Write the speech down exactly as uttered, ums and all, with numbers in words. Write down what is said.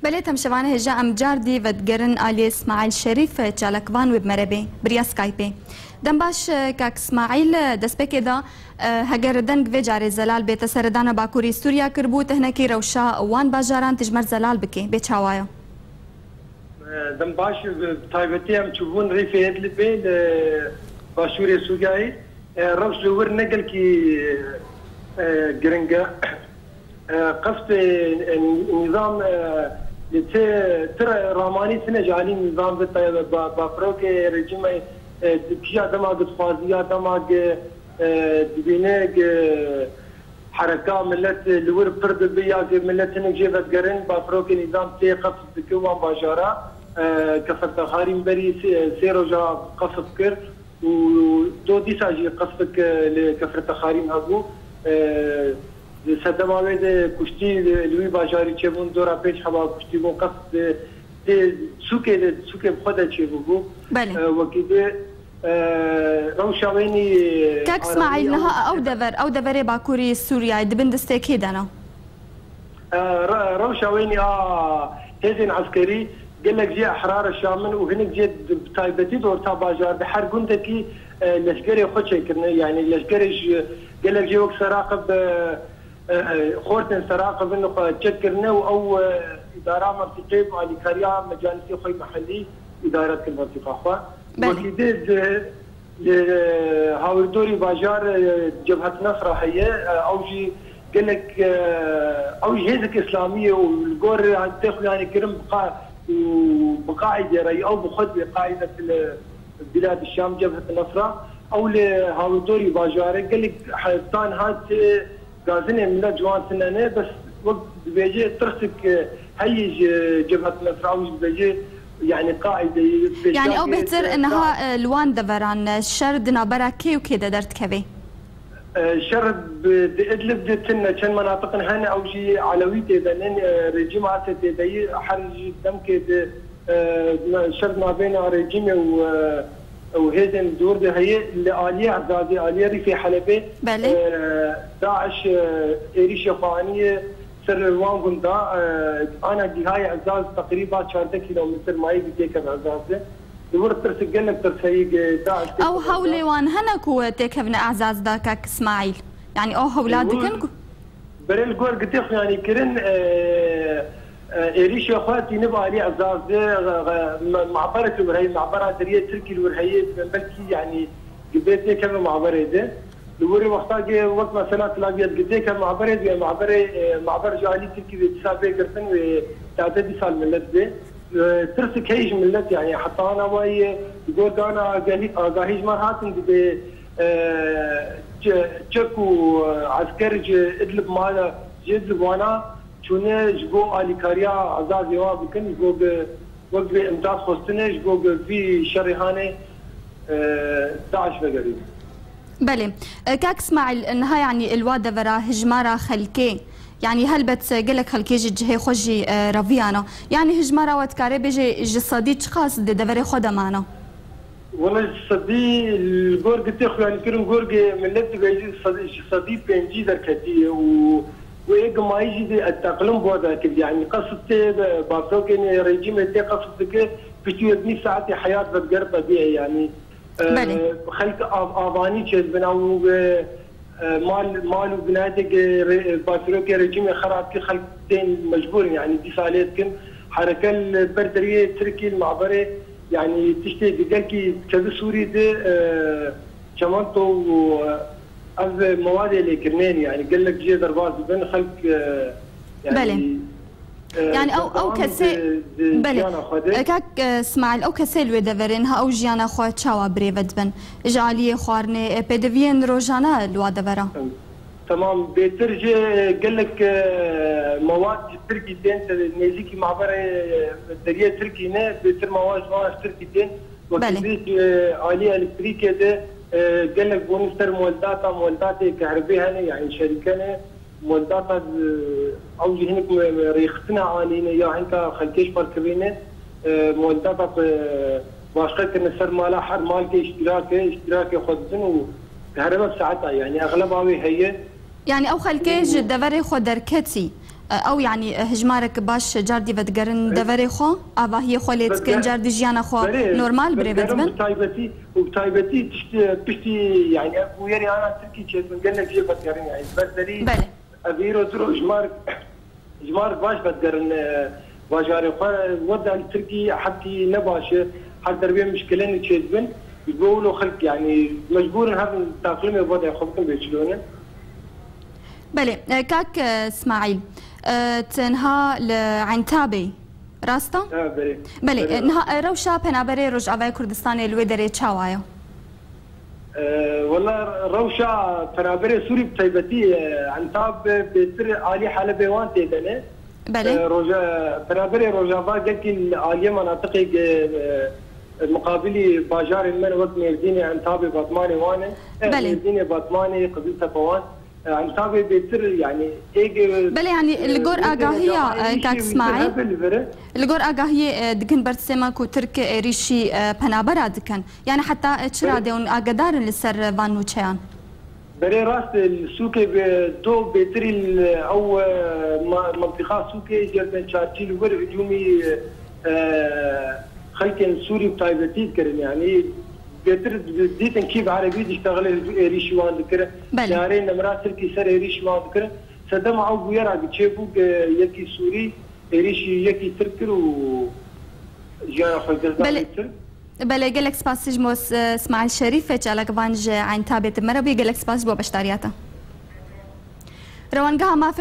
Belê, temşevanê hêja em car dî vedigerin aliyê Smaîl Şerîf, çalakvan wê bi me re bê, bi riya Skypeê. Dem baş, e, kak Smaîl, e, destpêkê de, e, heger deng vê carê zelal bê, te seredana Bakurî Sûriya kiribû, tu hinekî rewşa wan bajaran tu ji me re zelal bikê, bê çawa ye? E, dem baş, e, bi taybetî em çûbûn Rîfê Idlibê li başûrê Sûriyeyê. E, rewş li wir ne gelkî, e, giring e. E, qeft, e, nîzam, e, li ti, ti ramanî tine ji alî nîzam ve, te, ba-, bafirokê rejîmê, e, di kîja dema gi dixwaziya dema gi, e, dibîne gi hereka millet li wir pir dibe ya gi millet hinek jê vedigerin, bafirokê nîzam tê qeft dike wan bajara, e, Kefrtexarîn berî sê, sê roja qeft kir. û do dîsa jî qesfek, e, li Kefrtexarîn hebû. E, di sedema wê de kuştî li, li wî bajarî çêbûn, dora pênc heba kuştî bûn, qesf di, di sûkê de, sûkê bi xwe de çêbûbû. Belê. E, wekî di, e, rewşa wênî, e, Kak Smaîl, niha ew dever, ew deverê Bakurî Sûriyeyê di bin destê kê de ne? E, re-, rewşa wênî a hêzên eskerî gelek jê ehrar e şamin û hinek jê di, bi taybetî di orta bajar de her gundekî, e, leşkerê xwe çêkirine. Yanî leşkerê ji gelek jê wek Seraqib, e, e, e, xortên Seraqib in xwe çêkirine û ew, e, îdara mentîqê bi alîkariya mecanîsê xwe yê mehellî îdare dikin mentîqa xwe. Belê. Wekî di, di, Li hawirdorî bajar, e, Cebhet Nesra heye. E, ew jî gelek, e, ew jî hêzek îslamî ye û li gor tê xuyanî kirin bi qa-, û bi qaîdê re, ew bi xwe dibê qaîdet li Bilad Şam, Cebhet Nesra. Ew li hawirdorî bajarê gelek hestan hat, e, Gazinê milet ji wan tune ne, bes wek dibêje tirsik, e, heyî ji Cebhet Nesra û ji dibêje, yanî qaîdeyî. Yanî ew pêşdangê bêhtir niha, e, li wan deveran, e, şer di navbera kê û kê de derdikeve? E, şer bi, di Idlib de tune, çend menatiqin hene, ew jî Elewî tê de nin, e, rejîma Esed tê de yî, her ji demkê di e, şer navbeyna rejîmê û, e, û hêzên dûr de heye. Li aliyê Ezazê, aliyê Rîfê Helebê, Belê. e, DAIŞ, e, êrîşê xwe aniye ser wan gunda, e, ana gihayê Ezaz teqrîba çardeh kîlometr mayî bi têkeve Ezazê. Li wir tirsik gelek tirs heye, DAIŞ Ew têkeve hewlê Ezaz. Wan hene ku têkevine Ezaz de, kak Smaîl? Yanî ew hewla Li wir dikin ku Berê li gor gitê xuyanî kirin, e, e, êrîşê xwe tînib alî Ezaz de, e, e, me-, mabere li wir heye, mabera deriyê Tirkî li wir heye, belkî, yanî, gibê têkeve maberê de. Li wir wexta ge wek mesela Tilaviya gitê ke maberê de, maberê, e, maber ji alî Tirkî ve dîsa bê girtin ve tade dîsa li millet bê. E, tirsik heye ji millet, yanî, heta ana wayî, e, li gor dana agahî, agahî ji me hatin dibê, e, çe-, çek û, e, esker ji Idlib mala, ji Idlib wana çûne ji bo alîkariya Ezazê wan bikin, ji bo bi, wek bi imdad xwestine, ji bo bi vî şerê hanê, e, DAIŞ vegerîne. Belê. E, kak Smaîl, niha, yanî, li wa devera hijmara xelkê, yanî, helbet, e, gelek xelkê ji cihê xwe jî, e, reviyana. Yanî, hijmara we dikare bêje ji sedî çiqas di deverê xwe de mana? Wele ji sedî, li gor gitê xuyanîkirin, gor ge millet dibêje sedî, ji sedî pêncî derketiye û wê gimayî jî dê teqlim bo derkir. Yanî, qesd tê, e, bafrokên rejîmê tê qesd dike, piştî yek nîv saetê heyat vedigere tebîye, yanî. E, Belê. Xelk av-, avanî çêdibin ew, e, e, mal, mal û binayetê ke re-, e, bafirokê rejîmê xerab kir, xelk tên mecbûr in, yanî dîsa lê dikin. Hereke li ber deriyê Tirkî li maberê, yanî tiştê gelkî dikeve Sûrî de, e, çimento û, e, ev mewadê lêkirinê ne, yanî gelek jê derbas dibin, xelk, e, yanî, Belê. e, Yanî ew, ew berdewam kesê, di, di belê. Jiyana xwe de. E, kak, e, Smaîl, ew kesê li wê deverê niha ew jiyana xwe çawa birêve dibin? Ji aliyê xwarinê, e, pêdiviyên rojane li wa devera? Temam, bêtir jî gelek, e, mewad ji Tirkî tên, te-, nêzîkî maberê, e, deriyê Tirkî ne, bêtir mewad ji van ji Tirkî tên. Belê. Wekî dî, e, alî elektrîkê de, e, gelek bûne ser moldata, moldatê kehribê hene, yanî şerîke ne. Moldata, e, ew jî hinek me, me rêxistina anîne ya hinka xelkê ji xwe kirîne, e, moldata, e, başqe kirine ser mala her malkê îştîrake, îştîrakê xwe didin û diherime bi saeta, yanî exleba wê heye. Yanî ew xelkê ji deverê xwe derketî. Ew, yanî, hijmarek baş car dî vedigerin deverê xwe, avahiyê xwe lê dikin, car dî jiyana xwe normal birêve dibin. Bi taybetî û bi taybetî tiştê piştî, yanî, ev bûyerê ana Tirkî çêdibin, gelek jê vedigerin, yanî, ber serî. Belê. Ev îro diro hijmarek, hijmarek baş vedigerin, e, bajarê xwe, weda li Tirkî heptî ne baş e, her derbê mişkilenê çêdibin. Ji bo wilo xelk, yanî, mecbûr in herin teqlîmê vedayê xwe bikin bê çilone. Belê, e, kak, e, Smaîl, e, tu niha li Entabê, rast e? Ha, belê. Belê, e, niha, e, rewşa penaberê Rojavayê Kurdistanê li wê derê çawa ye? E, wela rewşa penaberê Sûrî bi taybetî, e, Entab bêtir alî Helebê wan tê de ne. Belê. E, roja, penaberê Rojava gelkî li aliyê menatiqê ge, e, miqabilî bajarên me wek Mêrdînê, Entabê, Batmanê wan e. E, Belê. Mêrdînê, Batmanê, Qiziltepe wan. E, Entabê bêtir, yanî, êg, e, Belê, yanî, li gor e, agahiya, e, e, kak Smaîl, hebe li vir e. Li gor agahiyê, e, dikin ber sêma ku Tirk êrîşî, e, penabera dikin. Yanî heta, e, çi Belê. Radê hûn agedarin li ser, e, van nûçeyan? Berê rast, li sûkê bi do bêtirî li ew, e, ma-, mentiqa sûkê Cerden Çarçî li wir hicûmî, e, xelkên Sûrî bi taybetî dikirin. Yanî bêtir dîtin kî bi erebî diştexile êrîşî wan dikirin. Belê. Teyareyên nemira Tirkî ser êrîşî wan dikirin. Sedema ew bûyera ku çêbû, e, yekî Sûrî êrîşî yekî Tirk kir û jiyana xwe dest da Belê. Tirk. Belê, gelek spas ji bo S-, Smaîl Şerîf, çalakvan ji Entabê di me re bûye. Gelek spas ji bo beşdariya te. Rewangeha Mafê